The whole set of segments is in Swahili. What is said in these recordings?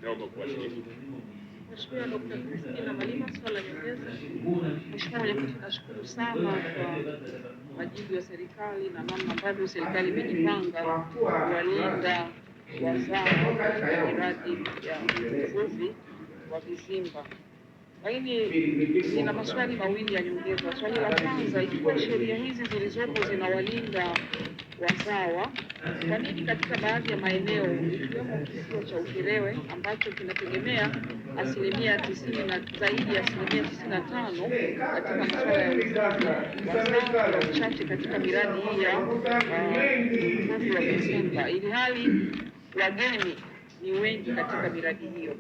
Naomba kuwasilisha. Mheshimiwa Dr. Christina Malima, swali la nyongeza. Mheshimiwa Mwenyekiti, nashukuru sana kwa majibu ya serikali na namna ambavyo serikali imejipanga kuwalinda wazawa katika miradi ya uvuvi wa vizimba. Lakini nina maswali mawili ya nyongeza. Swali la kwanza, ikiwa sheria hizi zilizopo zinawalinda wazawa, kwa nini katika baadhi ya maeneo ikiwemo kisiwa cha Ukerewe ambacho kinategemea 90% na zaidi ya 95% katika masuala ya uvuvi, wazawa wachache katika miradi hii ya uvuvi wa vizimba, ili hali wageni ni wengi katika miradi hiyo?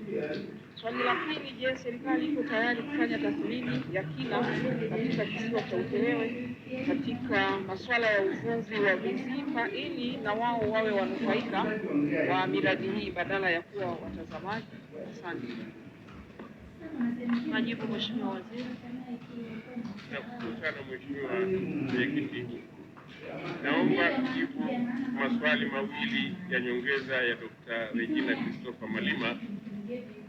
Swali la pili, je, serikali iko tayari kufanya tathmini ya kina katika kisiwa cha Ukerewe katika masuala ya uvuvi wa vizimba ili na wao wawe wanufaika wa miradi hii badala ya kuwa watazamaji? Asante. Majibu, Mheshimiwa Waziri. Nakushukuru sana Mheshimiwa Mwenyekiti. Naomba kujibu maswali mawili ya nyongeza ya Dr. Regina Christopher Malima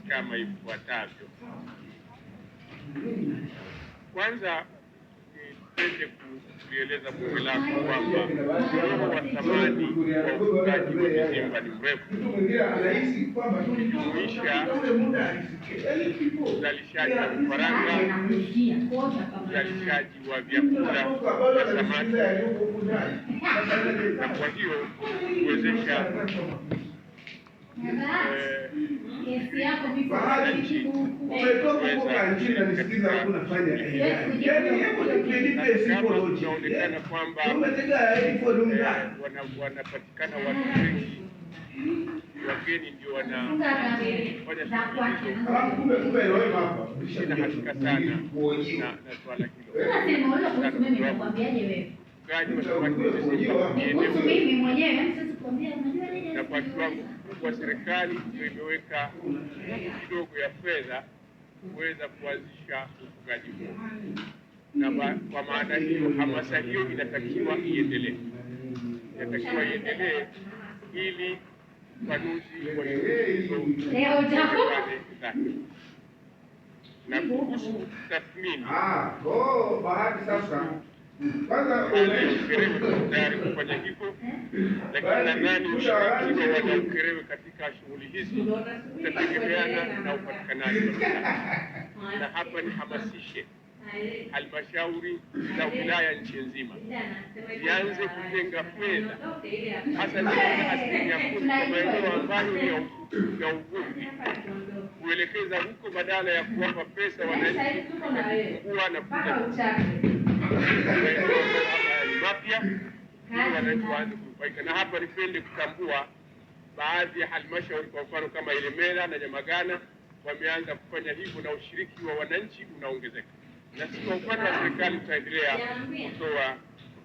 kama ifuatavyo. Kwanza nipende kulieleza bunge lako kwamba mnyororo wa thamani wa ufugaji wa vizimba ni mrefu, ukijumuisha uzalishaji wa vifaranga, uzalishaji wa vyakula vya samaki, na kwa hiyo kuwezesha wananchi kuweza kushiriki katika shughuli hizo. Na kama kunaonekana kwamba wanapatikana watu wengi wageni ndio wanafanya shughuli hizo, sina hakika sana na swala hilo. Ufugaji wa samaki wa vizimba ni eneo na kwa kiwango kikubwa serikali ndio imeweka nguvu kidogo ya fedha kuweza kuanzisha ufugaji huo, na kwa maana hiyo hamasa hiyo inatakiwa iendelee, inatakiwa iendelee ili upanuzi wa shughuli hizo uonekane dhahiri. Na kuhusu tathmini Ukerewe tuko tayari kufanya hivyo, lakini nadhani ushiriki wa wanaukerewe katika shughuli hizi utategemeana na upatikanaji wa mitaji, na hapa nihamasishe halmashauri za wilaya nchi nzima zianze kutenga fedha hasa zile za 10% kwa maeneo ambayo ni ya uvuvi kuelekeza huko badala ya kuwapa pesa wananchi kupika na kuuza maeneo ambayo hapa ni mapya ili wananchi waanze kunufaika. Na hapa nipende kutambua baadhi ya halmashauri, kwa mfano kama Ilemela na Nyamagana wameanza kufanya hivyo na ushiriki wa wananchi unaongezeka, na sisi kwa upande wa serikali tutaendelea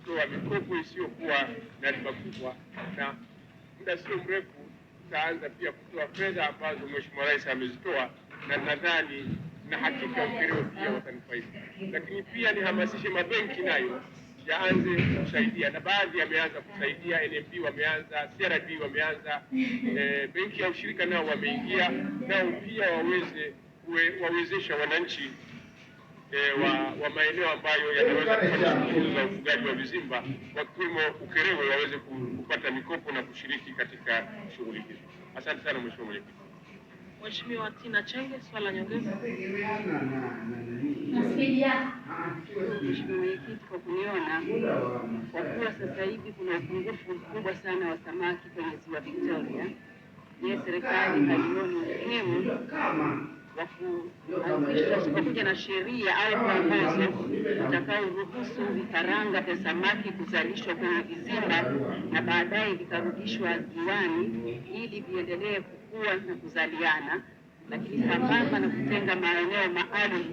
kutoa mikopo isiyokuwa na riba kubwa, na muda sio mrefu tutaanza pia kutoa fedha ambazo Mheshimiwa Rais amezitoa, na nadhani na hakika Ukerewe pia watanufaika. Lakini pia nihamasishe mabenki nayo yaanze kusaidia, na baadhi yameanza kusaidia. NMB wameanza, CRDB wameanza, benki ya ushirika nao wameingia, nao pia waweze wawezesha wananchi wa maeneo ambayo yanaweza kufanya shughuli za ufugaji wa vizimba wakiwemo Ukerewe waweze kupata mikopo na kushiriki katika shughuli hizo. Asante sana Mheshimiwa Mwenyekiti. Mheshimiwa Tina Chenge, swali la nyongeza. Mheshimiwa Mwenyekiti, kwa kuniona, kwa kuwa sasa hivi kuna upungufu mkubwa sana wa samaki kwenye ziwa Victoria, je, serikali haioni umuhimu wa kuanzisha kuja na sheria au mwongozo utakaoruhusu vifaranga vya samaki kuzalishwa kwenye vizimba na baadaye vikarudishwa ziwani ili viendelee kukua na kuzaliana, lakini sambamba na kutenga maeneo maalum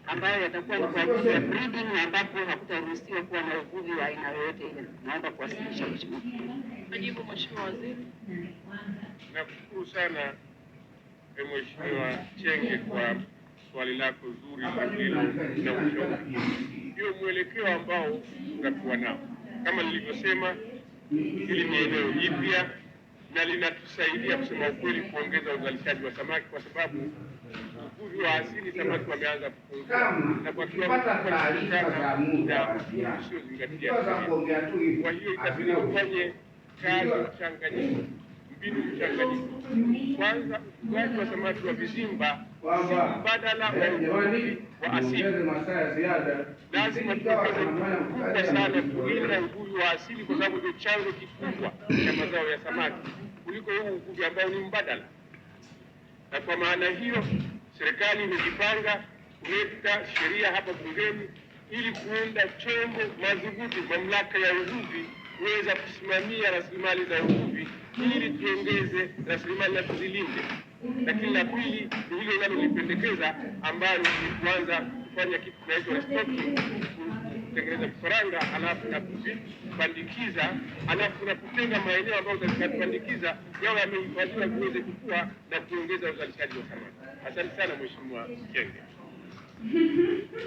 ambayo yatakuwa ni kwa ajili ya breeding na ambapo hakutaruhusiwa kuwa na uvuvi wa aina yoyote ile. Naomba kuwasilisha Mheshimiwa. Majibu, Mheshimiwa Waziri. Nakushukuru sana Mheshimiwa Chenge kwa swali lako zuri lililo na ushauri. Ndio mwelekeo ambao tutakuwa nao. Kama nilivyosema, hili ni eneo jipya na linatusaidia kusema ukweli kuongeza uzalishaji wa samaki, kwa sababu uvuvi wa asili samaki wameanza kupungua Kama na kwa kiwango ukipata kikubwa ni taarifa za kutokana muda na wa ziara, usiozingatia ikiwa za sheria. kuongea tu hivi Kwa hiyo itabidi hazina tufanye kazi mchanganyiko, mbinu mchanganyiko. Kwanza, ufugaji wa samaki wa vizimba si kwamba mbadala wa jamani, uvuvi wa asili. muongeze masaa ya ziada, Lazima isije ikawa tuwekeze tunafanya nguvu kubwa kazi ya sana majitoleo. kulinda uvuvi wa asili, kwa sababu ndio chanzo kikubwa cha mazao ya samaki kuliko huu uvuvi ambao ni mbadala. Na kwa maana hiyo, serikali imejipanga kuleta sheria hapa bungeni ili kuunda chombo madhubuti, mamlaka ya uvuvi, kuweza kusimamia rasilimali za uvuvi ili tuongeze rasilimali na tuzilinde. Lakini la pili ni hilo linalolipendekeza ambalo ni kuanza kufanya kitu kinaitwa restocking, kutengeneza vifaranga halafu na kuvipandikiza, halafu na kutenga maeneo ambayo utavipandikiza yawe yamehifadhiwa viweze kukua na kuongeza uzalishaji wa samaki. Asante sana Mheshimiwa Kenge.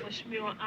Mheshimiwa